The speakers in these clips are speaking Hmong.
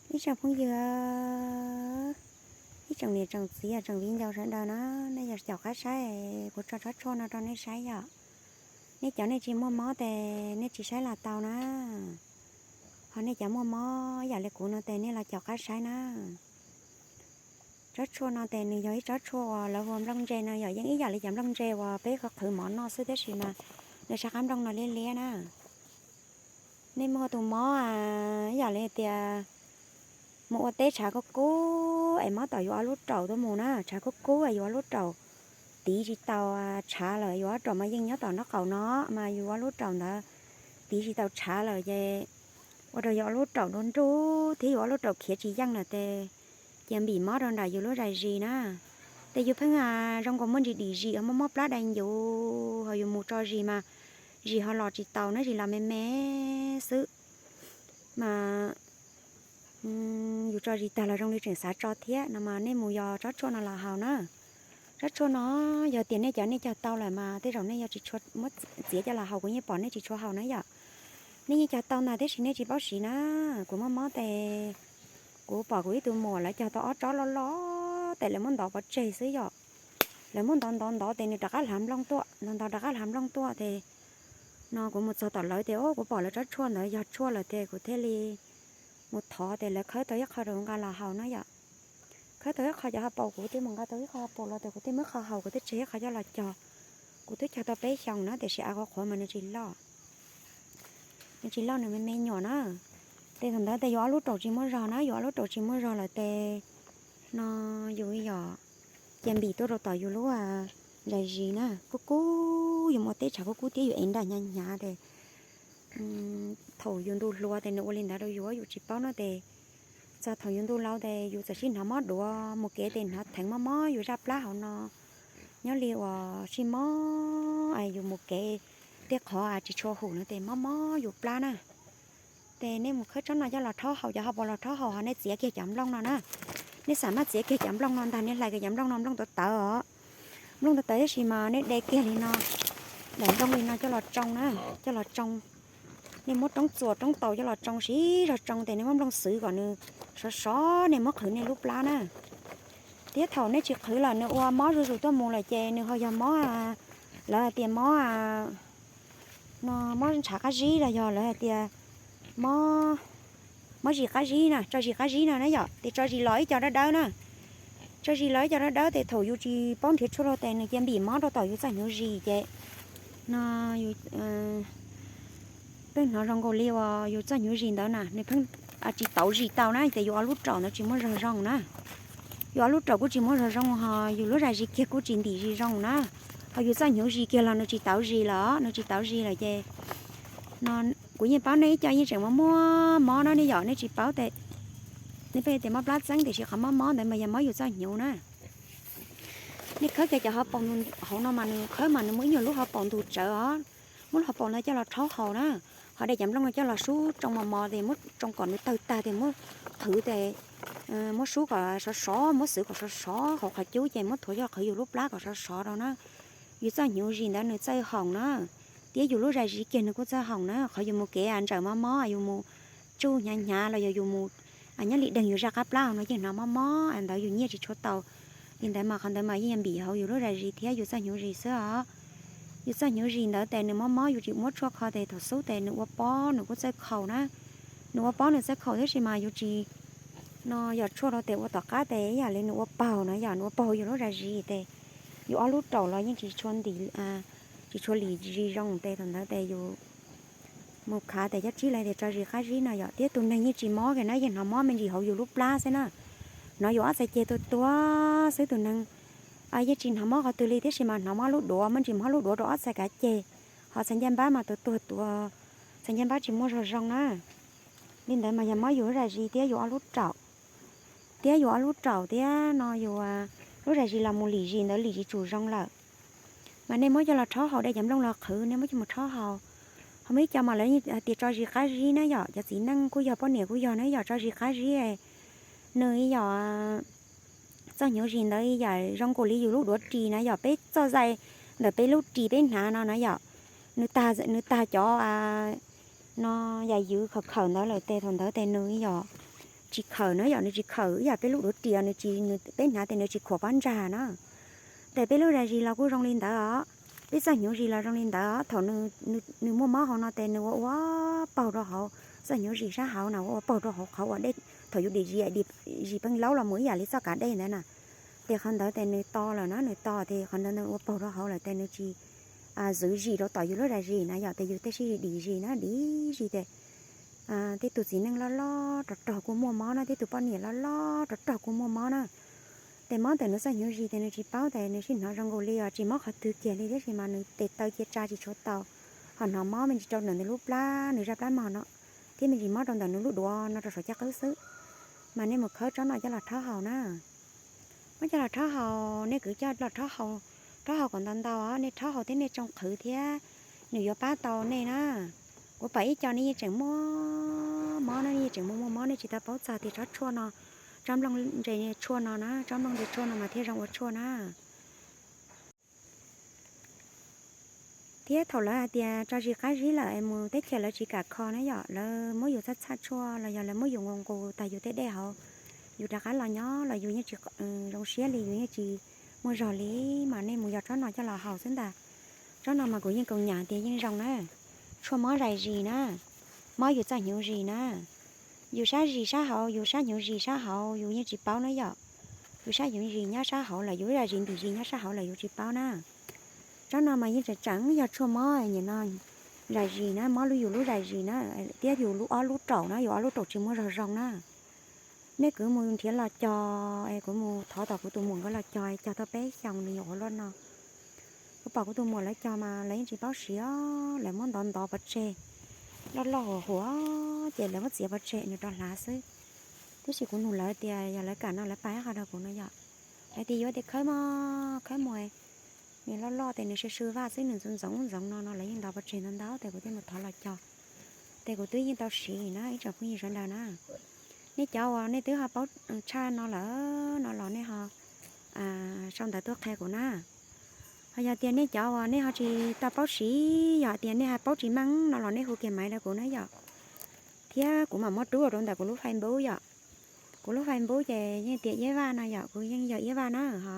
Ib tsoom phooj ywg, ib tsoom niam tsoom txiv tsoom viv ncaus sawv daws na, nej yog caum qab saib kuv tso tsob tshuaj no rau nej saib yom. Nej cov nej tsis muaj mob tes nej tsis saib los tau na, ho nej cov muaj mob yam li kuv no tes nej los caum qab saib na. Tsob tshuaj no tes nws yog ib tsob tshuaj uas lawv hu ua nplooj ntse no yom, yeej ib yam li cov nplooj ntse uas peb qhwv mov noj xwb tab sis mas nws sab qab nplooj no liab liab na. Nej muaj tus mob ib yam li tias mus ua teb tshav kub kub es mob tom yus ob lub raum tuaj mus na, tshav kub kub es yus ob lub raum tiv tsis tau tshav lawm, yus ob raum mas yeej nyob tom nraub qaum no mas yus ob lub raum ntawd tiv tsis tau tshav lawm ces ua rau yus ob lub raum nruj nruj thiab yus ob lub raum khiav tsis yeej lawm tes cia npim mob rau nram yus lub zais zis na. Tes yus pheej zoo nkaus muaj ntsis dim zis ho muaj mob plab dai ncuv ho yus mus tso zis mas zis ho los tsis tau na, zis los me me xwb mas yus tso zis tag los zoo li tseem xav tso thiab no mas nej mus yos tsob tshuaj no los haus na. Tsob tshuaj no yog tias nej cov nej cog tau lawm mas tej zaum nej yuav tsis tshua muab txiav coj los haus, kuv yeej pom nej tsis tshua haus na yom. Nej yeej cog tau ntag tab sis nej tsis paub siv na. Kuv muaj mob tes kuv pom kuv ib tug muam lawv cog tau ob tsob loj loj tes lawv muab ntov pov tseg xwb yom. Lawv muab ntov ntov ntov tes nws rov qab hlav nplooj tuaj, ntov ntov rov qab hlav nplooj tuaj tes no kuv mus txog tom lawv tes o kuv pom lawv tsob tshuaj ntawd yog tshuaj lawm tes kuv thiaj li mus thov tes lawv khawb tau ib qho rau nqa los haus na yom. Khawb tau ib qho cov ha paus, kuv twb mus nqa tau ib qho ha paus los tes kuv thiaj muab ib qho haus, kuv thiaj tseg ib qho coj los cog. Kuv twb cog tau peb xyoos na tiam sis av qhuav qhuav mas nws tsis loj, nws tsis loj, nws me me nyuam na. Tes thaum ntawd tes yus ob lub raum tsis muaj zog na, yus ob lub raum tsis muaj zog lawm tes no yus yog cia npim tuaj rau tom yus lub zais zis na, kub kub, yus mus ua teb tshav kub kub thiab yus ev nraj hnyav hnyav tes thaum yus ntu hluas tes nws ua li ntawd rau yus, yus tsis paub no tes txog thaum yus ntu laus tes yus txawm sib hnov mob duav, mus kev tes hnov theev mob mob yus zaj plab hauv no, nyob li uas sib mob, yus mus kev tej qhov tsis tshua hum no tes mob mob yus plab na. Tes nej mus khawb tsob no coj los rhaub haus, cov ha paus los rhaub haus ho nej txiav kiag cov nplooj no na. Nej xam maj txiav kiag cov nplooj no ntag, nej hlais kiag cov nplooj no, nplooj tawv tawv os. Nplooj tawv tawv tab sis mas nej de kiag li no, daim nplooj li no coj los tsoo na, coj los tsoo. Nej muab roob txuas roob taus coj los tsoo siv zog, tsoo tes nej muab nplooj xwv kom nws sov sov, nej muab qhwv nej lub plab na. Thiab thaum nej tsis qhwv lawm nws ua mob zuj zus tuaj mus lawm ces nws ho yog mob, lawv hais tias mob no mob ntshav qab zib los yog lawv hais tias mob, mob zis qab zib na, tso zis qab zib no na yom, tes tso zis los ib co dawb dawb na. Tso zis los ib co dawb dawb tes thaum yus tsis paub nrhiav tshuaj rau tes nws cia npim mob rau tom yus txoj hnyuv zis ces no yus pheej hnov zoo nkaus li uas yus txoj hnyuv zis ntawd na nws pheej tsis tauv zis tau na, ces yus ob lub raum ntawd tsis muaj zog zoo na. Yus ob lub raum kuj tsis muaj zog zoo ho yus lub zais zis kiag kuj tsis ntim zis zoo na. Ho yus txoj hnyuv zis kiag los nws tsis tauv zis lawm, nws tsis tauv zis lawm ces no kuv yeej paub nej ib co yeej tseem muaj muaj mob no, nej yom, nej tsis paub tes nej pheej tias mob plab txeeb tiam sis qhov mob mob ntawd mas yog mob yus txoj hnyuv na. Nej khawb kiag cov hauv paus hauv no mas nws khawb mas nws muaj ib nyuag lub hauv paus ntug tsawv os. Muab lub hauv paus ntawd coj los rhaub haus na, ho de cov nplooj no coj los sub tsoo mos mos tes muab tsoo kom nws tawg tag tes muab qhwv tes muab sub kom sov sov, muab xwv kom sov sov hauv qhov cub ces muab thuav coj los qhwv yus lub plab kom sov sov rau na. Yus txoj hnyuv zis ntawd nws txawj hoom na, thiab yus lub zais zis kiag nws kuj txawj hoom na. Qhov yus mus kev ntsawm mob mob, yus mus tsuj hnyav hnyav los yog yus mus nyob li deeg yus zaj qab plab no yeej hnov mob mob ntawd yus nyiaj tsis tshua tau. Li ntawd mas qhov ntawd mas yeej yog npim hauv yus lub zais zis thiab yus txoj hnyuv zis xwb os. Yus txoj hnyuv zis ntawd tes nws mob mob yus tsis muab tshuaj kho tes thaum xub tes nws ua pob nws kuj txawj khaus na. Nws ua pob nws txawj khaus tab sis mas yus tsis no yog tshuaj rau tes ua tom qab tes ib yam li nws ua paug na, yog nws ua paug yus lub zais zis tes yus ob lub raum los yeej tsis tshua ntim, tsis tshua lim zis zoo tes thaum ntawd tes yus mus khav tes cob tsib lawv tias tso zis qab zib no yom. Thiab tus neeg yeej tsis mob kiag na, yeej hnov mob me ntsis hauv yus lub plab xwb na. Hnov yus ob txhais ceg tuag tuag xwb tus neeg. Yeej tsis hnov mob qhov twg li tab sis mas hnov mob lub duav, muaj ntsis mob lub duav rau ob txhais kav ceg, ho txhais ncaj npab mas tuag tuag tuag, txhais ncaj npab tsis muaj zog zoo na. Li ntawd mas yog mob yus lub zais zis thiab yus ob lub raum, thiab yus ob lub raum thiab no yus lub zais zis los mus lim zis ntawd lim tsis tsum zoo lawm. Mas nej muab coj los rhaub haus, de cov nplooj los qhwv, nej muab coj mus rhaub haus. Ho muaj ib co mas lawv hais tias tso zis qab zib na yom, cov txiv neej kuj yog poj niam kuj yog na yom, tso zis qab zib. Nws yog txoj hnyuv zis ntawd yam zoo nkaus li yus lub duav ris na yom, peb txoj zais ntawm peb lub ris peb hnav no na yom, nws tag, nws tag cov no yam ywv khawm khawm ntawd lawm tes thaum ntawd tes nws yog tsis khawm na yom, nws tsis khawm ib yam peb lub duav riam, nws tsis, nws, peb hnav tes nws tsis khuam pob ntsag na. Tes peb lub zais zis los kuj zoo li ntawd os, peb txoj hnyuv zis los zoo li ntawd os. Thaum nws, nws muaj mob hauv no tes nws ua ua paug rau hauv, txoj hnyuv zis sab hauv na ua ua paug rau hauv qhov uas dej, thaum yus dim zis, dim zis pee laub los mus ib yam li txoj kav dej ntawd na. Tes qhov ntawd tes nws to lawm na, nws to tes qhov ntawd nws ua paug rau hauv lawm tes nws tsis zwv zis rau tom yus lub zais zis na yom, tes yus tej sij dim zis na, dim zis tes tej tus txiv neej loj loj rog rog kuj muaj mob na, tej tus poj niam loj loj rog rog kuj muaj mob na. Tes mob ntawm nws txoj hnyuv zis tes nws tsis paub tes nws sib hnov zoo nkaus li os tsis mob qhov twg kiag li, tiam sis mas nws tes taw cia tsa tsis tshua tau, ho hnov mob me ntsis rau ntawm nws lub plab, nws zaj plab mog no, thiab me ntsis mob rau ntawm nws lub duav no rau saum caj qwb xwb. Mas nej mus khawb tsob no coj los rhaub haus na. Muab coj los rhaub haus, nej kwv coj los rhaub haus, rhaub haus kom ntau ntau os, nej rhaub haus thiab nej tsoo qhwv thiab nws yuav pab tau nej na. Kuv pom ib co nej yeej tseem muaj mob na, nej yeej tseem muaj muaj mob, nej tsis tau paub txog tias tsob tshuaj no, tsob nplooj ntse tshuaj no na, tsob nplooj ntse tshuaj no mas thiaj zoo ua tshuaj na. Thiab thaum lawv hais tias tso zis qab zib lawm es mus teb chaws lawv tsis kam kho na yom, lawv muab yus txhaj txhaj tshuaj los yog lawv muab yus nqus nqus tag yus tej dej hauv, yus rov qab los nyob los yus yeej tsis zoo siab li, yus yeej tsis muaj zog li, mas nej mus yog tsob no coj los haus xwb ntag. Tsob no mas kuv yeej kaus nyam tias yeej zoo na. Tshuaj mob zais zis na, mob yus txoj hnyuv zis na, yus sab zis sab hauv, yus sab hnyuv zis sab hauv yus yeej tsis paub na yom. Yus sab hnyuv zis nyob sab hauv lawm, yus zais zis ntim zis nyob sab hauv lawm yus tsis paub na. Tsob no mas yeej tseem tseem yog tshuaj mob nim no zais zis na, mob yus lub zais zis na, thiab yus lub ob lub raum na, yus ob lub raum tsis muaj zog zoo na. Nej kwv mus nrhiav los cog, es kuv mus thov tom kuv tus muam nkawd los cog, cog tau peb xyoos nws nyuam qhuav luaj no. Kuv pom kuv tus muam lawv cog mas lawv yeej tsis paub siv os, lawv muab ntov ntov pov tseg, loj loj huam huam, ces lawv muab txiav pov tseg nws rov hlav xwb. Tiam sis kuv nug lawv tias yog lawv kam no lawv pab ib qho rau kuv no yom. Lawv tias yuav tias khawb mog, khawb mus, nws loj loj tes nws sw sw vaj xwb, nws ntxoov ntxoov ntxoov no no lawv yeej ntov pov tseg ntau ntau tes kuv thiaj mus thov los cog. Tes kuv twb yeej tau siv na ib tsoom phooj ywg sawv daws na. Nej cov uas nej twb ho paub tshaj no lawm no los nej ho sau ntawv tuaj qhia kuv na. Ho yog tias nej cov uas nej ho tsis tau paub siv, yog hais tias nej ho paub tsis meej no los nej hu kiag maiv rau kuv na yom. Thiab kuv mam muab rub rau ntawm kuv lub Facebook yom. Kuv lub Facebook ces yeej tias Iab Vaj no yom, kuv yeej yog Iab Vaj na ho.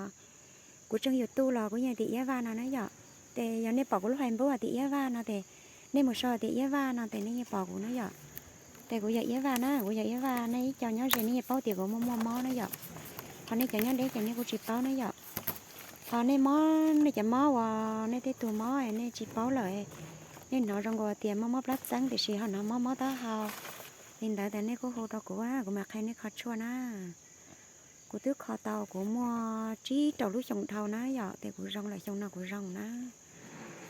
Kuv tshooj YouTube los kuv yeej tias Iab Vaj no na yom. Ces yog nej pom kuv lub Facebook hais tias Iab Vaj no ces nej mus sau tias Iab Vaj no ces nej yeej pom kuv na yom. Ces kuv yog Iab Vaj na, kuv yog Iab Vaj, nej ib co nyob ze nej yeej paub tias kuv muaj muaj mob na yom. Ho nej cov nyob deb ces nej kuj tsis paub na yom. Ho nej mob, nej cov mob uas nej tej tug mob nej tsis paub lawm, nej hnov zoo nkaus tias mob mob plab txeeb tiam sis ho hnov mob mob taub hau li ntawd tas nej kuj hu rau kuv, kuv mam qhia nej kho tshuaj na. Kuv twb kho tau kuv muaj tsib rau lub xyoo dhau na yom, ces kuv zoo lawm, xyoo no kuv zoo na.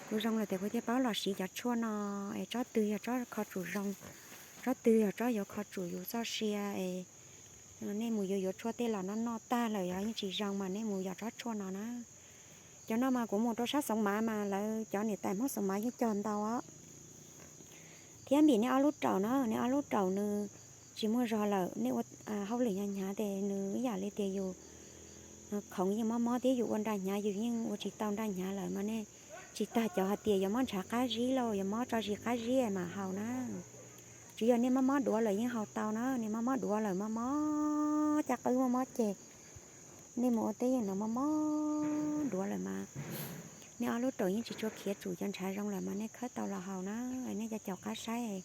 Kuv zoo lawm ces kuv thiaj paub los siv cov tshuaj no, es tsob twg yog tsob kho tsum zoo, tsob twg yog tsob yuav kho tsum yus txoj sia es nej mus yuav yuav tshuaj tej los no noj tag lawm yog yeej tsis zoo mas nej mus yog tsob tshuaj no na. Cov no mas kuv mus rau sab Xoov Mav mas lawv cov niam tais Hmoob Xoov Mav yeej cog ntau os. Thiab npim nej ob lub raum na, nej ob lub raum nws tsis muaj zog lawm, nej ua hauj lwm hnyav hnyav ces nws ib yam li tias yus khoov yeej mob mob thiab yus ua nra hnyav yus yeej ua tsis tau nra hnyav lawm mas nej tsis tag cov hais tias yuav mob ntshav qab zib lauj, yuav mob tso zis qab zib mam haus na. Tsuav yog nej mob mob duav lawm yeej haus tau na, nej mob mob duav lawm mob mob caj qwb mob mob ceg, nej mus ua teb yeej hnov mob mob duav lawm mas nej ob lub raum yeej tsis tshua khiav tsum cov ntshav zoo lawm mas nej khawb tau los haus na. Nej cov caum qab saib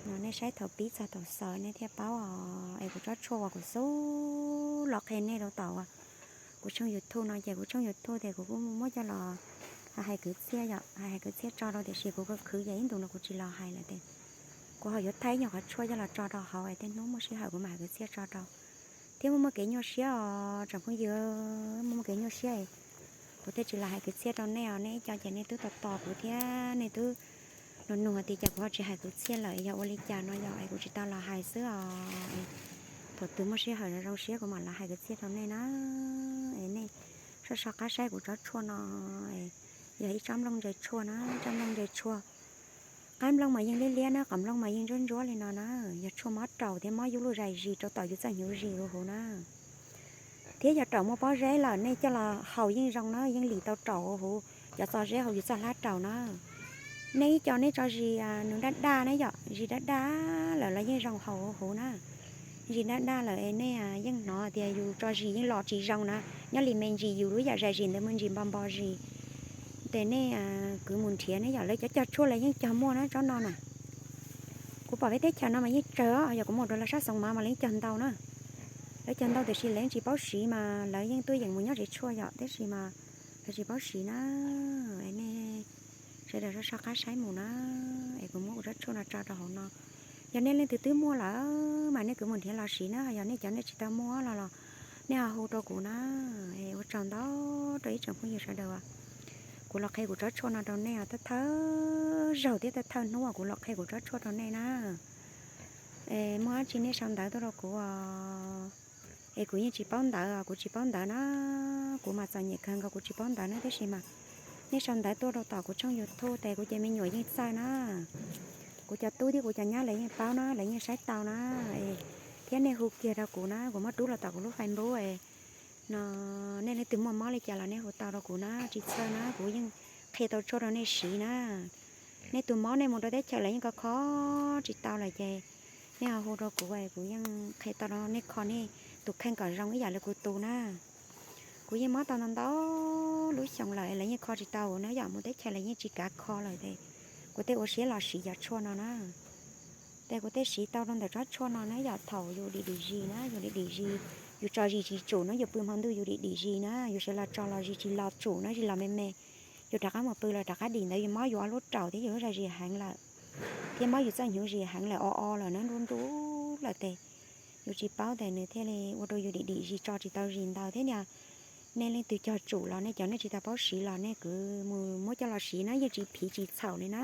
no nej saib thaum pib txog thaum xaus nej thiaj paub os. Es kuv tsob tshuaj uas kuv xub los qhia nej rau tom uas kuv tshooj YouTube no ces kuv tshooj YouTube ces kuv kuj muab coj los hais kwv txhiaj yom, hais kwv txhiaj tso rau tiam sis kuv khwv yam ib ntus no kuv tsis los hais lawm ces kuv ho yuav thaij ib nyuag qhov tshuaj coj los tso rau hauv es tej hnub muaj sij hawm kuv mam hais kwv txhiaj tso rau. Thiab muaj muaj kev nyuaj siab os tsoom phooj ywg, muaj muaj kev nyuaj siab es kuv thiaj tsis los hais kwv txhiaj rau nej os. Nej ib co ces nej twb tos tos kuv thiab nej twb nug nug tias cas kuv ho tsis hais kwv txhiaj lawm, yog ua li cas no yog es kuv tsis tau los hais xwb os. Thaum twg muaj sij hawm zoo zoo siab kuv mam los hais kwv txhiaj rau nej na. Es nej soj soj qab saib kuv tsob tshuaj no, yog ib tsob nplooj ntse tshuaj na, tsob nplooj ntse tshuaj. Qab nplooj mas yeej liab liab na, qab nplooj mas yeej ntsuab ntsuab li no na. Yog tshuaj mob raum thiab mob yus lub zais zis rau tom yus txoj hnyuv zis huv huv na. Thiab yog raum muaj pob zeb lawm nej coj los haus yeej zoo na, yeej lim tau raum huv huv, cov txo zeb hauv yus txoj hlab raum na. Nej ib co nej tso zis nws daj daj na yom, zis daj daj lawm los yeej zoo haus huv huv na. Zis daj daj lawm es nej yeej hnov tias yus tso zis yeej los tsis zoo na. Nyob li me ntsis yus lub yam zais zis ntawd me ntsis npo npo zis. Ces nej kwv mus nrhiav nej yom, lawv cov cog tshuaj lawv yeej cog muaj na tsob no na. Kuv pom peb teb chaws no mas yeej tsawg os, yog kuv mus rau lawv sab Xoo Mav mas lawv yeej cog ntau na. Lawv cog ntau tiam sis lawv yeej tsis paub siv mas lawv yeej tuaj yeem mus nyob tsev tshuaj yom, tab sis mas lawv tsis paub siv na. Nej sawv daws soj soj qab saib mus na, es kuv muab kuv tsob tshuaj no tso rau hauv no. Yog nej leej twg twb muaj lawm mas nej kwv mus nrhiav los siv na, yog nej cov nej tsis tau muaj los los nej ho hu rau kuv na. Es ua tsaug ntau rau ib tsoom phooj ywg sawv daws. Kuv los qhia kuv tsob tshuaj no rau nej os, thawj thawj zaug thiab thawj thawj hnub kuv los qhia kuv tsob tshuaj rau nej na. Es muaj dab tsi nej sau ntawv tuaj rau kuv os. Es kuv yeej tsis paub ntawv os, kuv tsis paub ntawv na. Kuv mas txom nyem kawg nkaus kuv tsis paub ntawv na, tab sis mas nej sau ntawv tuaj rau tom kuv tshooj YouTube ces kuv cov me nyuam yeej txawj na. Kuv cov tub thiab kuv cov nyab lawv yeej paub na, lawv yeej saib tau na. Thiab nej hu kiag rau kuv na, kuv muab rub los tom kuv lub Facebook no. Nej leej twg muaj mob li cas los nej hu tau rau kuv na, tsis txhawj na, kuv yeej qhia tau tshuaj rau nej siv na. Nej tus mob nej mus rau teb chaws lawv yeej kho kho tsis tau lawm ces nej ho hu rau kuv, kuv yeej qhia tau rau nej kho nej tus kheej kom zoo ib yam li kuv tus na. Kuv yeej mob tau ntau ntau lub xyoo lawm, lawv yeej kho tsis tau na, yog mus teb chaws lawv yeej tsis kav kho lawm ces kuv thiaj ua siab los siv cov tshuaj no na. Ces kuv thiaj siv tau rau ntawm tsob tshuaj no na, yog thaum yus dim dim zis na, yus dim dim zis, yus tso zis tsis tsum na, yus pw hmo ntuj yus dim dim zis na, yus sawv los tso los zis tsis los tsum na, zis los me me, yus rov qab mus pw los rov qab dim ntawd yus mob yus ob lub raum thiab yus lub zais zis heev lawm, thiab mob yus txoj hnyuv zis heev lawm, o o lawm na, nruj nruj lawm ces yus tsis paub ces nws thiaj li ua rau yus dim dim zis tso tsis tau zis ntau thiab niaj. Nej leej twg cog tsum los nej cov nej tsis tau paub siv los nej kwv mus muab coj los siv na, yeej tsis phiv tsis txhaum li na.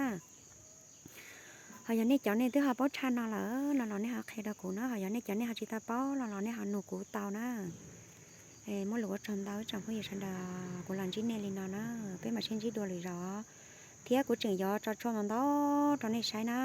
Ho yog nej cov nej twb ho paub tshaj no lawm no los nej ho qhia rau kuv na, ho yog nej cov nej ho tsis tau paub los los nej ho nug kuv tau na. Muaj lus ua tsaug ntau ib tsoom phooj ywg sawv daws, kuv los ntsib nej li no na, peb mam sib ntsib dua lwm zaus. Thiab kuv tseem yuav tso tshuaj ntau ntau rau nej saib na.